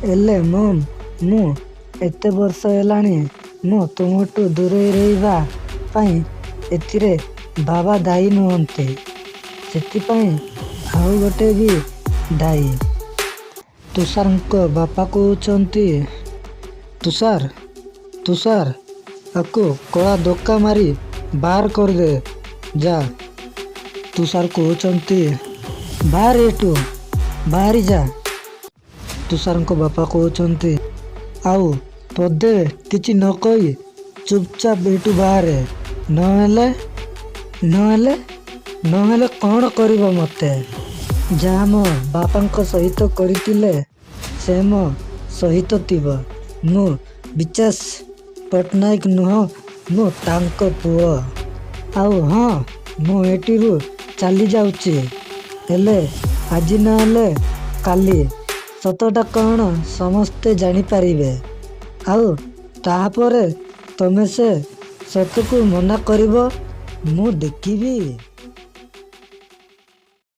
ହେଲେ ମମ୍, ମୁଁ ଏତେ ବର୍ଷ ହେଲାଣି ମୁଁ ତୁମଠୁ ଦୂରେଇ ରହିବା ପାଇଁ ଏଥିରେ ବାବା ଦାୟୀ ନୁହନ୍ତି। ସେଥିପାଇଁ ଆଉ ଗୋଟେ ବି ଦାୟୀ। ତୁଷାରଙ୍କ ବାପା କହୁଛନ୍ତି, ତୁଷାର, ତୁଷାର, ଆକୁ କଳା ଧକ୍କା ମାରି ବାହାର କରିଦେ ଯା। ତୁଷାର କହୁଛନ୍ତି, ବାହାର ଏଠୁ, ବାହାରି ଯା। ତୁଷାରଙ୍କ ବାପା କହୁଛନ୍ତି, ଆଉ ପଦେ କିଛି ନ କହି ଚୁପଚାପ ଏଠୁ ବାହାରେ, ନହେଲେ ନହେଲେ ନହେଲେ କ'ଣ କରିବ ମୋତେ? ଯାହା ମୋ ବାପାଙ୍କ ସହିତ କରିଥିଲେ ସେ ମୋ ସହିତ ଥିବ। ମୁଁ ବିଚାଶ ପଟ୍ଟନାୟକ ନୁହଁ, ମୁଁ ତାଙ୍କ ପୁଅ। ଆଉ ହଁ, ମୁଁ ଏଠିରୁ ଚାଲିଯାଉଛି। ହେଲେ ଆଜି ନହେଲେ କାଲି ସତଟା କ'ଣ ସମସ୍ତେ ଜାଣିପାରିବେ। ଆଉ ତାହାପରେ ତମେ ସେ ସତକୁ ମନା କରିବ, ମୁଁ ଦେଖିବି।